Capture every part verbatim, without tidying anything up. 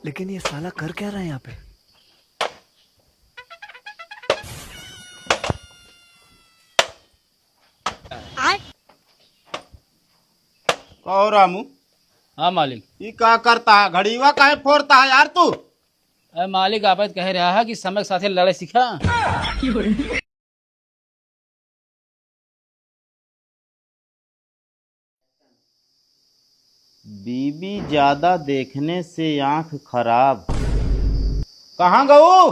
लेकिन ये साला कर क्या रहा है यहाँ पे? कहो रामू। हाँ मालिक। ई का करता है? घड़ीवा काहे फोड़ता है यार तू? अरे मालिक, आप कह रहा है कि समय के साथे लड़े सीखा। बीबी ज्यादा देखने से आँख खराब। कहाँ गऊ?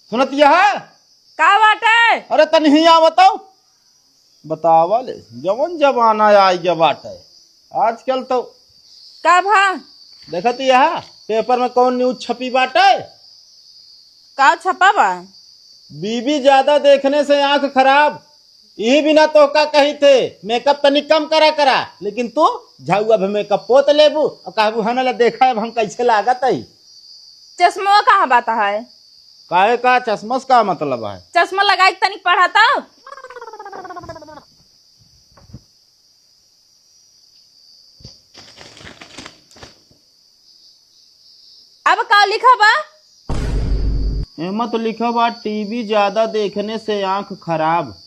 सुनत यह? का बाटे? अरे तनी हियाँ बताओ। बतावा ले, जवन जमाना आइ गया बाटे। आजकल तो का भा? देखत यह पेपर में कौन न्यूज छपी बाटे? का छपा बा? बीबी ज्यादा देखने से आँख खराब। यही बिना तोहका कही थे, मेकअप तनी कम करा करा, लेकिन तू झाऊ अब मेकअप पोत लेबू और कहबू, "हन ले देखा अब हम कैसे लागत है।" चश्मा कहाँ बात है? काहे का चश्मा से का मतलब है? चश्मा लगाई के तनी पढ़ा तो। अब का लिखा बा? एमा तो लिखा बा, "टीवी ज्यादा देखने से आँख खराब।"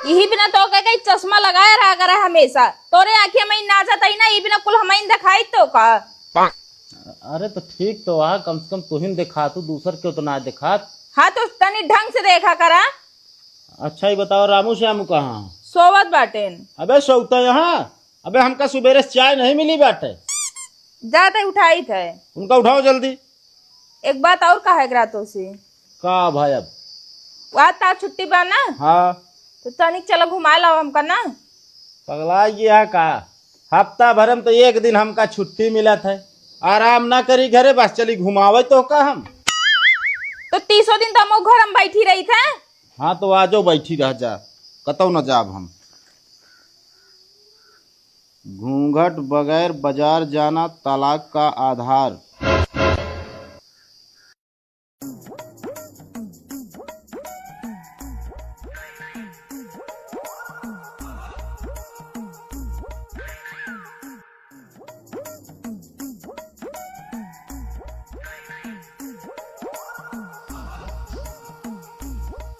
यही बिना तो कह के चश्मा लगाए रहा करे हमेशा। तोरे आँखें में नाचत है ना, ये बिना कुल हमें दिखाई तो का? अरे तो ठीक तो आ, कम से कम तुहिन देखा, तू दूसर क्यों तो ना देखात। हाँ तो तनी ढंग से देखा करा। अच्छा ही बताओ, रामू श्यामू कहाँ? सोवत बाटेन। अबे सोवता यहाँ, अबे हमका सुबेरे से चाय नहीं मिली बाटे। जाते उठाई थे। उनका उठाओ जल्दी। एक बात और कहे के रहा तोसे। का भाई अब? वहाँ ता छुट्टी बा ना? हाँ। तो तनिक चला घुमा लाओ हमका ना। पगला गया का? हफ्ता भर में तो एक दिन हमका छुट्टी मिलत है, आराम ना करी घरे, बस चली घुमावे तो का हम। तो तीसों दिन तो हम घर में बैठी रही थे। हाँ तो आजो बैठी रह जा, कतौ न जाब हम। घूंघट बगैर बाजार जाना तलाक का आधार।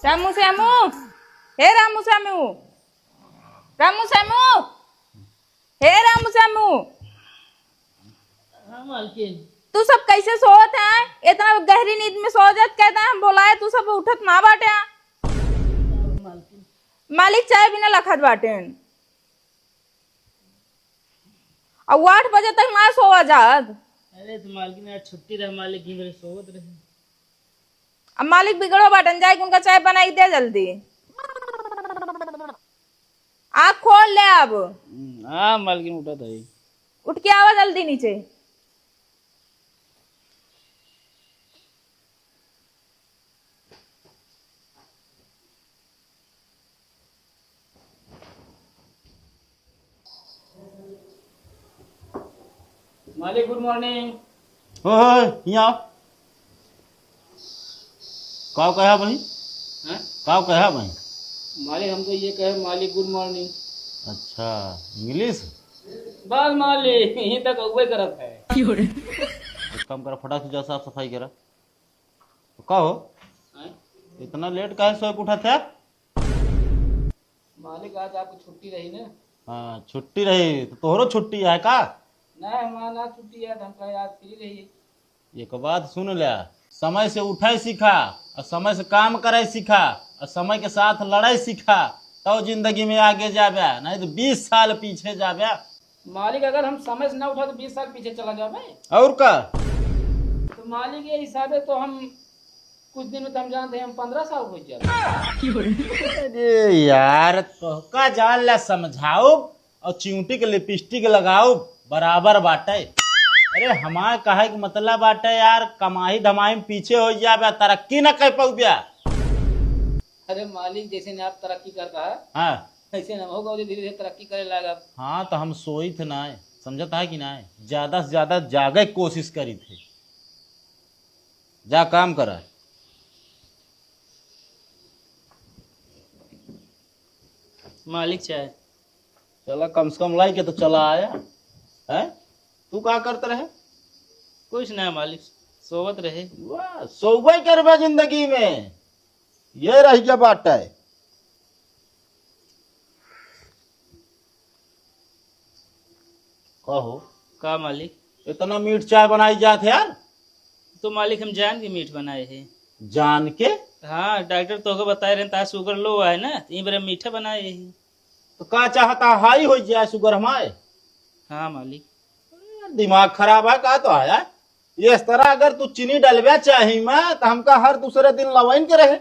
रामू श्यामू, हे रामू श्यामू, रामू श्यामू, हे रामू श्यामू। हाँ, मालकिन। तू सब कैसे सोवत है? इतना गहरी नींद में सो जात, कहता है हम बोलाए, तू सब उठत ना बाटे। मालकिन। मालिक चाय बिना लखत बाटे। अब आठ बजे तक ना सोवा जात। अरे, तो मालकिन, आज छुट्टी रहे, मालिक की मेरे सोवत रहे। अब मालिक बिगड़ो बाटन, जाए के उनका चाय बनाई दे जल्दी। आँख खोल ले अब। हम्म, हाँ, मालकिन उठत है। उठ के आवा जल्दी नीचे। मालिक, गुड मॉर्निंग। हो, हो, यहाँ आओ। काव कहा भाई? हैं? काव कहा भाई? मालिक, हम तो ये कहे, मालिक, गुड मॉर्निंग। अच्छा, इंग्लिश? बस मालिक, यहीं तक अगुवाई करत है। एक काम करा, फटाक से जा, साफ सफाई करा। तो का हो? हैं? इतना लेट काहे सोए के उठत है? मालिक, आज आपकी छुट्टी रही ना? हाँ, छुट्टी रही, तो तोहरो छुट्टी है का? नहीं, हमारा ना छुट्टी है, तो हम कहे आज फ्री रही। एक बात सुन ले, समय से उठे सीखा और समय से काम करे सीखा और समय के साथ लड़े सीखा, तब जिंदगी में आगे जाबे, नहीं तो बीस साल पीछे जाबे। मालिक, अगर हम समय से ना उठा तो बीस साल पीछे चला जाबे। और का? तो मालिक, ये हिसाबे तो हम कुछ दिन में तो हम जानते हैं, हम पन्द्रह साल हो जाबे। अरे यार, तोहका जान ला समझाउब और चिउँटी के लिपस्टिक लगाउब, बराबर बाटे। अरे, हमार कहे के मतलब बाटे यार, कमाई धमाई में पीछे हो जाबे, तरक्की न कर पउबे। अरे मालिक, जैसे ने आप तरक्की करता है, हाँ। ऐसे न होगा, धीरे धीरे तरक्की करे लागब। हाँ, तो हम सोई थे ना, समझता है कि ना, ज्यादा से ज्यादा जागे के कोशिश करी थे। जा काम करा। मालिक चाय। चला, कम से कम लाई के तो चला आया। हैं? तू का करत रहे? कुछ ना मालिक, सोवत रहे। वाह, सोवै करबे जिंदगी में, ये रह गया बात है। कहो। का मालिक? इतना मीठ चाय बनाई जात है यार। तो मालिक, हम जान के मीठ बनाए हैं। जान के? हाँ, डॉक्टर तोहके बताए रहे, तार शुगर लो है ना, तो ई बेरा मीठा बनाए हैं। तो का चाहता, हाई हो जाए शुगर हमारे? हाँ मालिक। दिमाग खराब है का तो आया? ये इस तरह अगर तू चीनी डलवे चाही में, तो हमका हर दूसरे दिन लवाइन के रहे।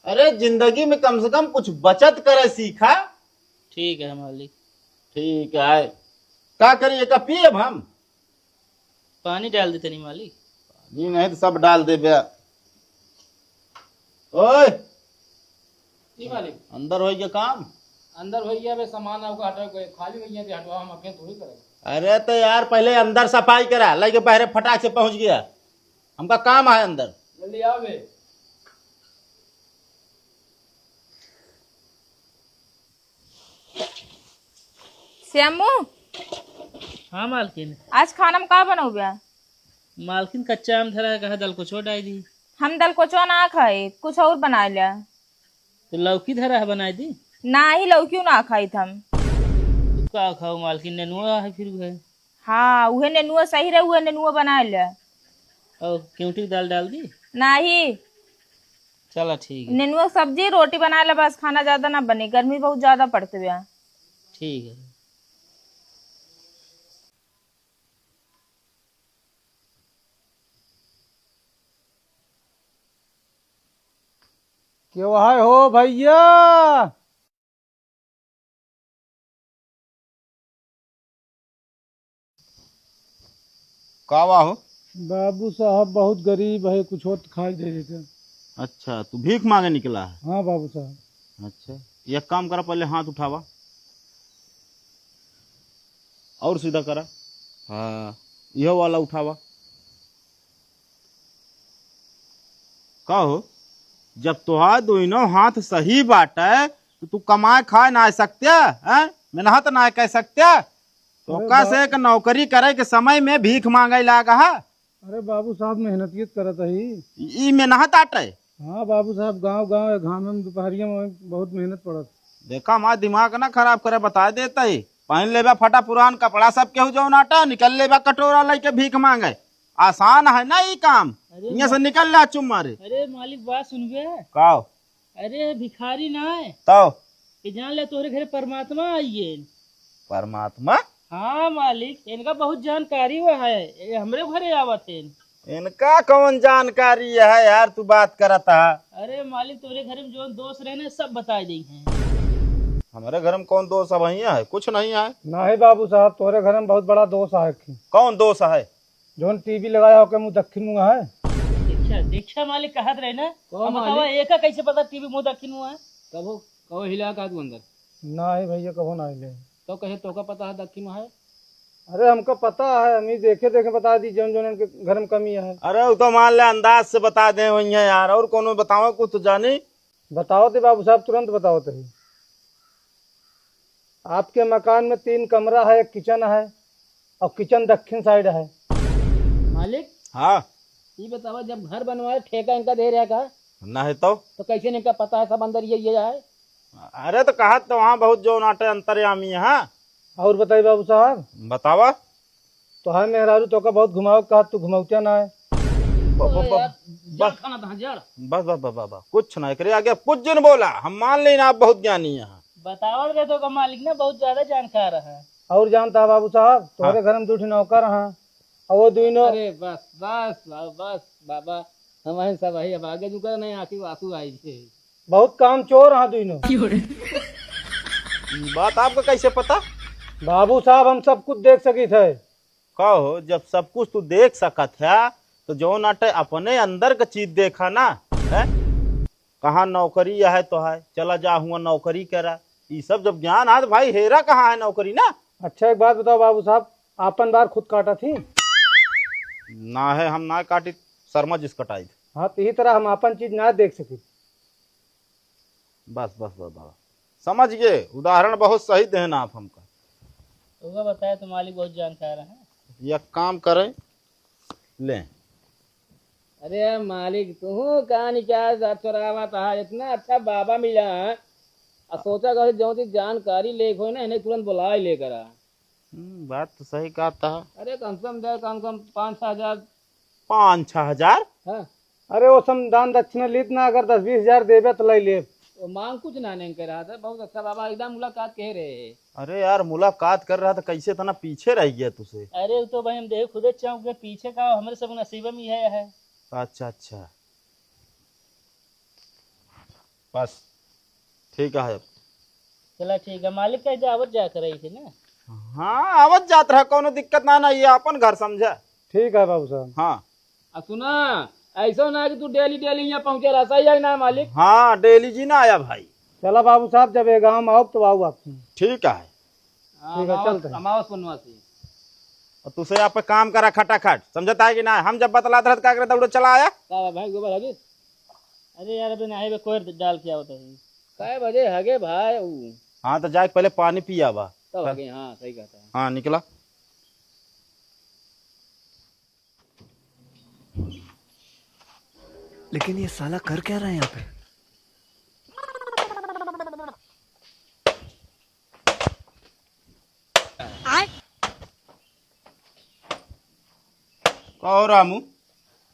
अरे, जिंदगी में कम से कम कुछ बचत करे सीखा। ठीक है मालिक। ठीक है, का करिए, का पिए अब हम? पानी डाल दे तनी मालिक। पानी नहीं तो सब डाल देबे। ओए, जी मालिक। अंदर होई के काम? अंदर होई गया बे, सामान आपको हटाओ, कोई खाली होई गया, हटवा हम अकेले थोड़ी करेंगे। अरे तो यार, पहले अंदर सफाई करा, लइके बाहरे फटाक से पहुंच गया। हमका काम है अंदर। जल्दी आओ बे। श्यामू, हाँ मालकिन। आज खाना में का बनौबे? मालकिन, कच्चा आम धरा है, कहा दलकोचो डाल दी। हम दलकोचो ना खाई, कुछ और बना ले। तो लौकी धरा है, बनाई दी। नाही, लौकियो ना खाइत हम। तू का खाओ मालकिन, नेनुआ है फिर उहे। हाँ, उहे नेनुआ सही रहे, उहे नेनुआ बना ले। और केवटी की दाल डाल दी? नाही। चला ठीक है। नेनुआ सब्जी, रोटी बना ले बस, खाना ज्यादा ना बने, गर्मी बहुत ज्यादा पड़त बा। ठीक है। के वहाय हो भैया? का बा हो? बाबू साहब बहुत गरीब है, कुछ होत खाई दे देते। अच्छा, तू भीख मांगे निकला है? हाँ बाबू साहब। अच्छा, एक काम करा, पहले हाथ उठावा और सीधा करा। हाँ, यह वाला उठावा। का हो, जब तोहार दोनों हाथ सही बाटे, तो तू कमाए खाए ना सकते, हैं? मेहनत ना कर सकते? तो अरे का बा- से एक नौकरी करे के समय में भीख मांगे लागा है? अरे बाबू साहब, मेहनतियत करत हई। ई मेहनत आटे? हाँ बाबू साहब, गाँव गाँव एक घाम में दोपहरिया में बहुत मेहनत पड़त। देखा, हमार दिमाग ना खराब करे, बता देता ही। पहन लेबा फटा पुरान कपड़ा, सब केहू जौन आटा, निकल लेबा कटोरा लेके भीख मांगे। आसान है ना ई काम? अरे यहाँ से मा- निकल ला चुप मारे। अरे मालिक, बात सुनबे? का? अरे भिखारी ना है। तो? ये जान ले, तोहरे घरे परमात्मा आइए। परमात्मा? हाँ मालिक, इनका बहुत जानकारी हुआ है, ये हमरे घरे आवत है। इनका कौन जानकारी है यार, तू बात करत है? अरे मालिक, तोहरे घरे में जौन दोष रहे ना, सब बताई देई हैं। हमरे घर में कौन दोष अब है? कुछ नहीं है। नहीं बाबू साहब, तोहरे घर में बहुत बड़ा दोष है। कौन दोष है? जौन टीवी लगाया होके मुँह दक्षिण मुँह है। देखा, देखा मालिक कहत रहे ना। कहो अब बतावा, मालिक। एका कैसे पता टीवी मुँह दक्षिण मुँह है? कबो, कबो हिला का तू अंदर? नाही भैया, कबो ना हिले। तो कहे तोका पता है दक्षिण मुँह है? अरे हमका पता है, हम ही देखे देखे बता दी जौन जौन इनके घर में कमी है। अरे वो तो मान ले अंदाज से बता दे वही है यार, और कोनो बतावा कुछ तो जानी। बताओ थे बाबू साहब, तुरंत बताओ थे। आपके मकान में तीन कमरा है, एक किचन है और किचन दक्षिण साइड है। मालिक, हाँ। ये बतावा, जब घर बनवाए ठेका इनका दे रहा का? नहीं तो? तो कैसे इनका पता है सब अंदर ये, ये है? अरे तो कहा तो वहाँ बहुत जौन आटे अंतर्यामी है। और बताई बाबू साहब। बतावा। तोहार मेहरारू तोका बहुत घुमावे कहत, तू घुमौतिया ना है। ब-, ब-, अरे ब-, यार, जड़ बस। खाना था, जड़। बस, बस, बस, बस, बस। कुछ ना, एकरे आगे कुछ जिन बोला, हम मान लेना आप बहुत ज्ञानी हैं। बतावत रहे तोका मालिक ना बहुत ज्यादा जानकार है। और जानता है बाबू साहब, तोहरे हाँ। घर में दू ठे नौकर हैं, और वो दुइनो अरे बस, बस, बस, बस, बाबा, हम सब वही, अब आगे जुकर नहीं, आंखी आंसू आई थे। बहुत काम चोर हैं दुइनो। ई बात आपका कैसे पता? बाबू साहब, हम सब कुछ देख सकी थे। का हो, जब सब कुछ तू देख सकत है, तो जौन आटे अपने अंदर का चीज देखा ना, है? कहाँ नौकरी है तो है, चला जा हुआ नौकरी करा। ई सब जब ज्ञान है तो भाई हेरा कहाँ है नौकरी ना? अच्छा, एक बात बताओ बाबू साहब, आपन बार खुद काटा थी? ना है, हम ना काटी, शर्मा जिस कटाई। हाँ, तो यही तरह हम आपन चीज ना देख सकी। बस, बस, बस, बस। समझ गए, उदाहरण बहुत सही देहन आप हमका। तो वो बताए तो मालिक बहुत जानकार है। एक काम करें, ले। अरे यार मालिक, तू कहाँ निकाल जा चोरावा था, इतना अच्छा बाबा मिला है। आ सोचा कर जो चीज जानकारी लेके होई ना, इन्हें तुरंत बुलाए लेकर आ। हम्म, बात तो सही कहा था। अरे कम से कम दे, कम से कम पाँच छह हजार। पाँच छह हजार? हाँ। अरे वो सम दान दक्षिणा लीत ना, अगर दस बीस हजार देबे तो ले लेब। वो मांग कुछ ना नहीं कर रहा था, बहुत अच्छा बाबा, एकदम मुलाकात कह रहे हैं। अरे यार, मुलाकात कर रहा था, कैसे इतना पीछे रह गया तुझसे? अरे वो तो भाई हम देखे खुदे चौंक गए, पीछे का हमरे सब नसीबे में है, है। अच्छा, अच्छा। बस, ठीक है अब। चला ठीक है, मालिक का इधर आवत जा कर रही थी ना? हाँ, आवत जात रहा, कोनो दिक्कत ना, ना, ये अपन घर समझा। ठीक है बाबू साहब। हाँ। आ सुना, ऐसा ना कि तू डेली डेली यहाँ पहुँचे रहा, सही है ना मालिक? हाँ, डेली जी ना आया भाई। चला बाबू साहब, जब ये गाँव में आओ तो आओ आप। ठीक है। हाँ, ठीक है, अमावस, चलते हैं। अमावस पुनवासी। और तुझसे यहाँ पे काम करा खटाखट, समझता है कि ना? हम जब बतलात रहत का करे दौड़े चला आया। का बा भाई, गोबर हगे? अरे यार, अबे नाही बे, कोई डाल के आवत है। कै बजे हगे भाई ऊ? हाँ, तो जाके पहले पानी पिया बा। तब हगे, हाँ, सही कहता है। हाँ, निकला। लेकिन ये साला कर क्या रहा है यहाँ पे? कहो रामू।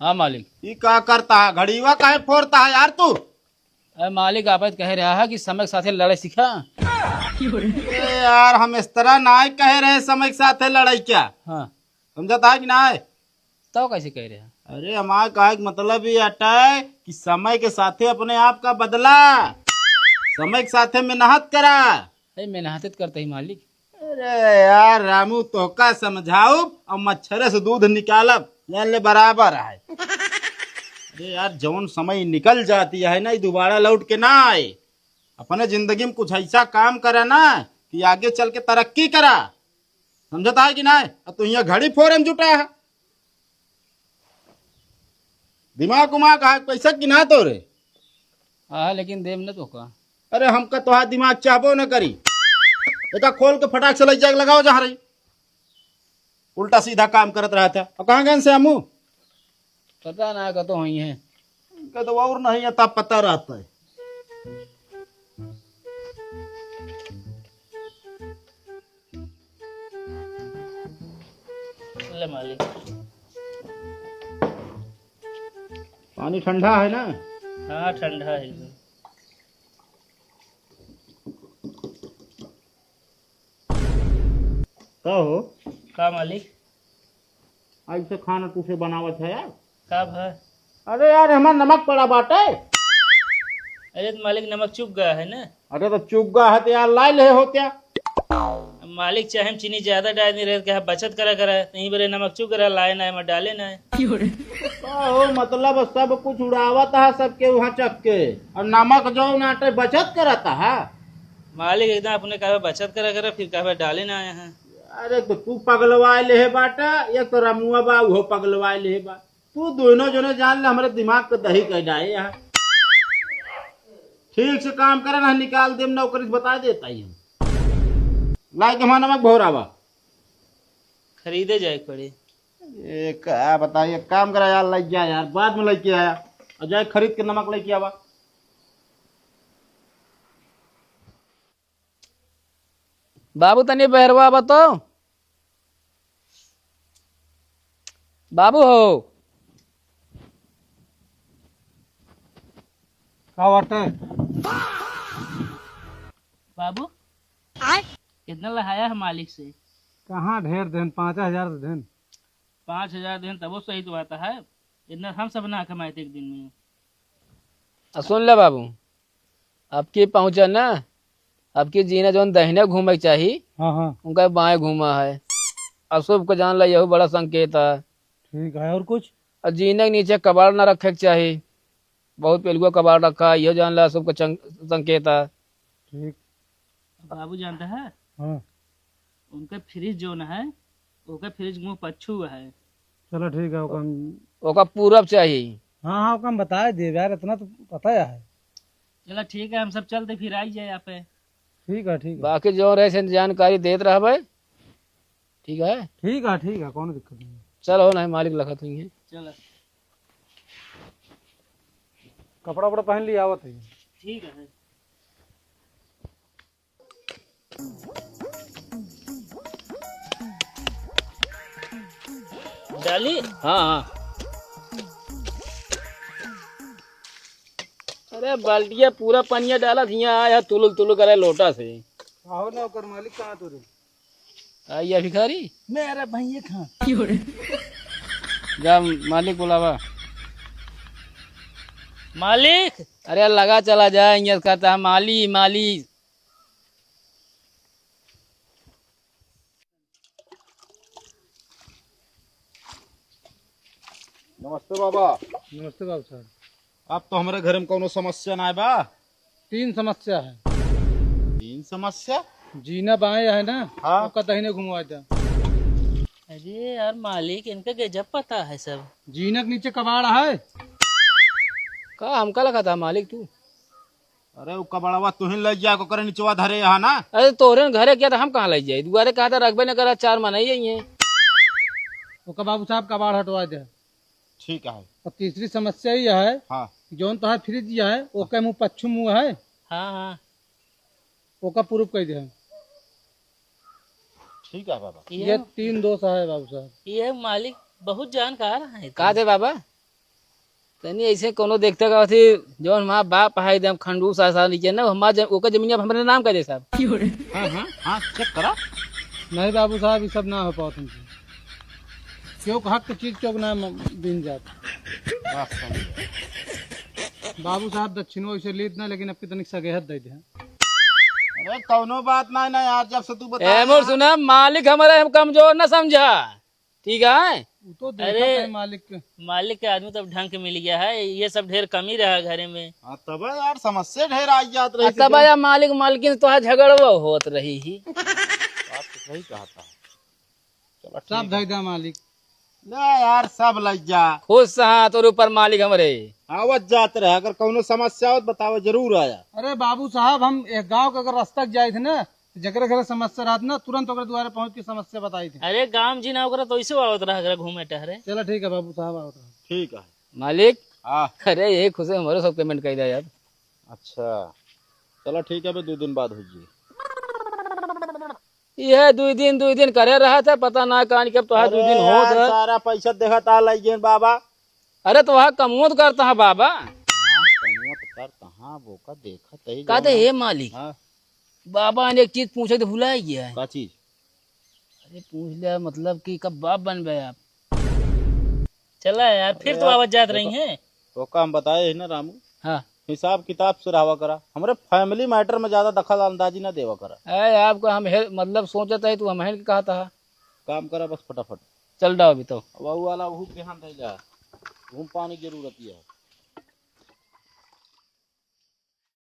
हाँ मालिक। ई का करता है? घड़ीवा काहे फोड़ता है यार तू? अरे मालिक, आप तो कह रहा है कि समय के साथे लड़ाई सीखा। अरे यार, हम इस तरह ना कह रहे समय के साथे लड़ाई क्या। हाँ। समझता है कि ना? तो कैसे कह रहे हैं? अरे, हमारा कहे के मतलब ये अटा है कि समय के साथे अपने आप का बदला, समय के साथे मेहनत करा। अरे, मेहनत करते ही मालिक। अरे यार रामू, तोहका समझाउब और मच्छरे से दूध निकालब, जान ले बराबर है। अरे यार, जौन समय निकल जाती है ना, ये दोबारा लौट के ना आए। अपने जिंदगी में कुछ ऐसा काम करे ना कि आगे चल के तरक्की करा, समझता है कि ना? अब तू यहाँ घड़ी फोरे में जुटा है। दिमाग उमाग है पैसा कि ना तोरे? हाँ, लेकिन देव न तो का। अरे, हमका तोहार दिमाग चाहबो न करी। एका खोल के फटाक से लइ जाके लगाओ जहाँ रही। उल्टा सीधा काम करत रहत है। और कहाँ गए श्यामू? पता ना, कतो होई है। इनका तो और नहीं है, तब पता रहता है। ले मालिक। पानी ठंडा है ना? हाँ, ठंडा है एकदम। का हो? का मालिक? ऐसे खाना तुसे बनावत है यार? का भा? अरे यार, हमार नमक पड़ा बाटे। अरे तो मालिक, नमक चुक गया है ना। अरे तो चुक गया है तो यार, लाए ले हो क्या? मालिक, चाहे हम चीनी ज्यादा डाल दे रहे, कहा बचत करा करा, नहीं बोले नमक चुक रहा, लाए ना है, मैं डाले ना है। का हो, मतलब सब कुछ उड़ावत है सबके वहाँ चक्के, और नमक जो नाटे बचत करता है। मालिक एकदम अपने कहवे बचत करा करा, फिर कहवे डाले ना आया है। अरे तो तू पगलवाए लेहे बाटा, एक तो रमुआ बा उहो पगलवाए लेहे बा। तू दोनों जने जान ले हमरे दिमाग के दही कह जाए यहाँ। ठीक से काम करे ना, निकाल देम नौकरी से, बता देता ही हम। लाए के हमारा नमक भोरावा। खरीदे जाए के पड़े। ए, का बताई, एक काम करा यार, लइ जा यार, बाद में लइके आया। और जाए खरीद के नमक लइके आवा। बाबू, तनी बहरवा आवा तो। बाबू हो। का बाटे? बाबू, आय? कितना लहाया है मालिक से? कहाँ ढेर देन, पाँच हजार तो देन। पाँच हजार देन तबो सही तो बात है, इतना हम सब ना कमाए थे एक दिन में। आ सुन ले बाबू, अब की पहुँचा ना, अब की जीना जौन दहिने घूमे के चाही, हाँ, हाँ। उनका बाएं घूमा है। अशुभ को जान ला, यहू बड़ा संकेत है। ठीक है, और कुछ? और जीने के नीचे कबाड़ ना रखे के चाही, बहुत पेलुआ कबाड़ रखा है, यह जान ला अशुभ का चंग-, संकेत है। ठीक। बाबू जानता है? हाँ। उनका फ्रिज जौन है, ओका फ्रिज मुँह पच्छू है। चलो ठीक है, ओका हम ओका पूरब चाही। हाँ, हाँ, ओका हम बताए देब यार, इतना तो पता है। चला ठीक है, हम सब चलते फिर आई जाए यहाँ पे। ठीक है, ठीक है। बाकी जो रहे से जानकारी देत रहबे, ठीक है? ठीक है, ठीक है, कौनो दिक्कत नहीं। चल हो, नहीं मालिक लखत हुई है। चल। कपड़ा वपड़ा पहन लिया, आवत है। ठीक है। डाली? हाँ, हाँ। अरे बाल्टिया पूरा पनिया डालत हियाँ आया तुलुल तुलुल करे लोटा से। आहो ना, ओकर मालिक कहाँ तो रे? आइया भिखारी। मेरा भैया कहाँ? जा मालिक बुलावा। मालिक। अरे लगा चला जाए, हियाँ कहता है माली, माली। नमस्ते बाबा। नमस्ते बाबू साहब। अब तो हमरे घर में कौनो समस्या ना बा। तीन समस्या है। तीन समस्या? जीना बाएं है ना, हाँ। ओका दहिने घुमवा दे। अरे यार मालिक, इनका गजब पता है सब। जीना के नीचे कबाड़ है। का हमका लगा था मालिक तू? अरे, उ कबड़वा तुहिन लइ जा, ओकरे निचवा धरे यहाँ ना। अरे, तोहरे न घरे किया त हम कहाँ लइ जाई? दुआरे कहा था रखबे न करा, चार मनई आई हैं। ओका बाबू साहब कबाड़ हटवा दे। ठीक है। और तीसरी समस्या ये है, हाँ। जौन तोहार फ्रिज ये है, ओके मुँह पच्छू मुँह है। हाँ, हाँ। ओका प्रूफ कर दे। ठीक है बाबा। ये ये तीन दोष है बाबू साहब। ये मालिक बहुत जानकार है। का दे बाबा? तनी ऐसे कोनो देखते का थी, जौन हमार बाप है एकदम खंडूस ऐसा नीचे ना, हमार जम-, ओकर जमीनिया हमरे नाम कर दे साहब। हाँ, हाँ, हाँ, चेक करा। नहीं बाबू साहब, ये सब ना हो पावत हमसे। क्यों हक के चीज क्यों ना म-, दिन जात। बात सही है। बाबू साहब दक्षिणो ऐसे लीत ना, लेकिन अब कितनी सगेहत दे दे। अरे कौनो बात ना, ना यार, जब से तू बता ए, मोर रहा। सुना, मालिक हमारे हम कमजोर ना समझा। ठीक है? उ तो देखत अरे, है मालिक के। मालिक के आदमी तो अब ढंग के मिल गया है, ये सब ढेर कमी रहा घरे में। हाँ, तब यार समस्या ढेर आई जात रही आ, थी तब तो। यार मालिक मालकिन से तोहार झगड़वा होत रही ही। बात तो सही कहता है। चलो, सब ठीक है। धई दा मालिक। ले यार, सब लग जा। खुश हाँ तोर ऊपर मालिक हमरे। आवत जात रहे, अगर कौनो समस्या हो तो बतावे, जरूर आया। अरे बाबू साहब, हम एक गांव के अगर रास्ता जाए थे ना, जेकरे घरे समस्या रहत ना, तुरंत ओकरे दुआरे पहुँच के समस्या बताई थी। अरे, गाँव जी ना ओकरा तो ऐसे आवत रहा घरे घूमे टहरे। चलो ठीक है बाबू साहब, आवत रहा। ठीक है। मालिक। हाँ। अरे, यही खुशी में हमारे सब पेमेंट कर दिया यार। अच्छा, चलो ठीक है, अबे दो दिन बाद हो जी। यह दो दिन, दो दिन करे रहा था, पता ना कान के अब तो आज दो दिन अरे होत यार, है। सारा पैसा देखा ता लग गए बाबा। अरे, तो वहाँ कमोत करता है बाबा। हाँ, कमोत करता, हाँ, वो का देखा तही कहते, जाओ ना। हे मालिक, हाँ। बाबा ने एक चीज पूछे तो भुला ही गया है। का चीज? अरे पूछ लिया, मतलब कि कब बाप बनबे आप? चला यार, फिर अरे तो यार, आवत जात रही देखो, हैं। तो का हम बताए ही ना रामू, हाँ। हिसाब किताब से रहवा करा, हमरे फैमिली मैटर में ज्यादा दखल अंदाजी ना देवा करा। अरे आपको हम हे, मतलब सोचत है तू हम के कहत है। काम करा बस फटाफट। चल डाओ अभी तो। अब वो वाला वहू के ध्यान दे जा, घूम पानी जरूरत है।